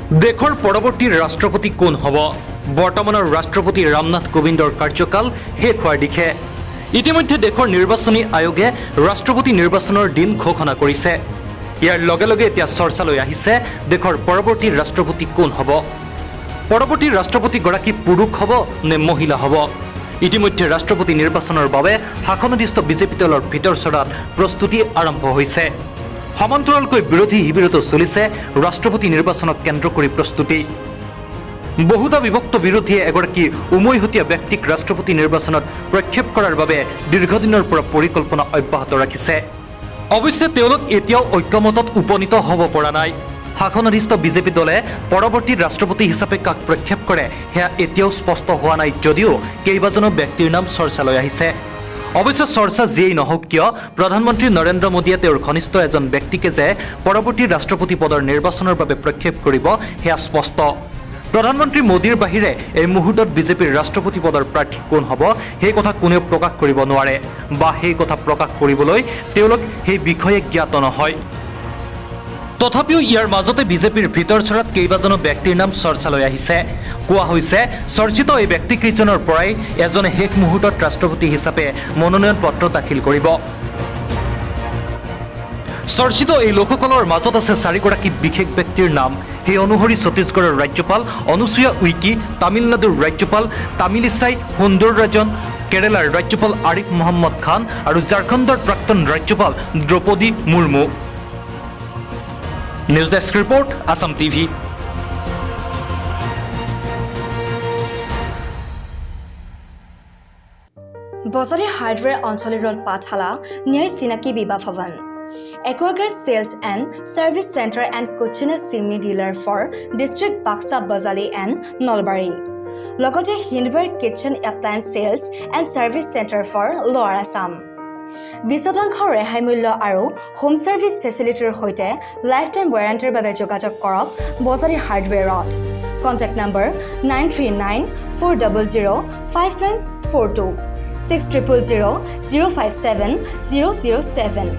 দেশৰ পৰৱৰ্তী ৰাষ্ট্ৰপতি কোন হ'ব? বৰ্তমানৰ ৰাষ্ট্ৰপতি ৰামনাথ কোবিন্দৰ কাৰ্যকাল শেষ হোৱাৰ দিশে। ইতিমধ্যে দেশৰ নিৰ্বাচনী আয়োগে ৰাষ্ট্ৰপতি নিৰ্বাচনৰ দিন ঘোষণা কৰিছে। ইয়াৰ লগে লগে এতিয়া চৰ্চালৈ আহিছে দেশৰ পৰৱৰ্তী ৰাষ্ট্ৰপতি কোন হ'ব, পৰৱৰ্তী ৰাষ্ট্ৰপতিগৰাকী পুৰুষ হ'ব নে মহিলা হ'ব। ইতিমধ্যে ৰাষ্ট্ৰপতি নিৰ্বাচনৰ বাবে শাসনাধিষ্ঠ বিজেপি দলৰ ভিতৰচৰাত প্ৰস্তুতি আৰম্ভ হৈছে। সমান্তৰালকৈ বিৰোধী শিবিৰতো চলিছে ৰাষ্ট্ৰপতি নিৰ্বাচনক কেন্দ্ৰ কৰি প্ৰস্তুতি। বহুধা বিভক্ত বিৰোধীয়ে এগৰাকী উমৈহতীয়া ব্যক্তিক ৰাষ্ট্ৰপতি নিৰ্বাচনত প্ৰক্ষেপ কৰাৰ বাবে দীৰ্ঘদিনৰ পৰা পৰিকল্পনা অব্যাহত ৰাখিছে। অৱশ্যে তেওঁলোক এতিয়াও ঐক্যমতত উপনীত হ'ব পৰা নাই। শাসনাধিষ্ঠ বিজেপি দলে পৰৱৰ্তী ৰাষ্ট্ৰপতি হিচাপে কাক প্ৰক্ষেপ কৰে, সেয়া এতিয়াও স্পষ্ট হোৱা নাই যদিও কেইবাজনো ব্যক্তিৰ নাম চৰ্চালৈ আহিছে। অৱশ্যে চৰ্চা যিয়েই নহওক কিয়, প্ৰধানমন্ত্ৰী নৰেন্দ্ৰ মোদীয়ে তেওঁৰ ঘনিষ্ঠ এজন ব্যক্তিকে যে পৰৱৰ্তী ৰাষ্ট্ৰপতি পদৰ নিৰ্বাচনৰ বাবে প্ৰক্ষেপ কৰিব, সেয়া স্পষ্ট। প্ৰধানমন্ত্ৰী মোদীৰ বাহিৰে এই মুহূৰ্তত বিজেপিৰ ৰাষ্ট্ৰপতি পদৰ প্ৰাৰ্থী কোন হ'ব, সেই কথা কোনেও প্ৰকাশ কৰিব নোৱাৰে বা সেই কথা প্ৰকাশ কৰিবলৈ তেওঁলোক সেই বিষয়ে জ্ঞাত নহয়। তথাপিও ইয়াৰ মাজতে বিজেপিৰ ভিতৰচৰাত কেইবাজনো ব্যক্তিৰ নাম চৰ্চালৈ আহিছে। কোৱা হৈছে, চৰ্চিত এই ব্যক্তিকেইজনৰ পৰাই এজনে শেষ মুহূৰ্তত ৰাষ্ট্ৰপতি হিচাপে মনোনয়ন পত্ৰ দাখিল কৰিব। চৰ্চিত এই লোকসকলৰ মাজত আছে চাৰিগৰাকী বিশেষ ব্যক্তিৰ নাম। সেই অনুসৰি ছত্তীশগড়ৰ ৰাজ্যপাল অনুসূয়া উইকি, তামিলনাডুৰ ৰাজ্যপাল তামিলিছাই সুন্দৰৰাজন, কেৰালাৰ ৰাজ্যপাল আৰিফ মহম্মদ খান আৰু ঝাৰখণ্ডৰ প্ৰাক্তন ৰাজ্যপাল Draupadi Murmu. News desk report, Assam TV. Bajali hardware অঞ্চল road, Pathala, near Chinaki Bibah Bhawan. Aquaguard Sales and Service Center and Kutchina Chimney Dealer for District Baksa, Bajali and Nalbari. লগতে Hindware Kitchen Appliance Sales and Service Center for Lower Assam. 20% ৰেহাই মূল্য আৰু home service ফেচিলিটিৰ সৈতে life time ৱাৰেণ্টিৰ বাবে যোগাযোগ কৰক Bajali হাৰ্ডৱেৰত। Contact number 9394005942, 6000057007.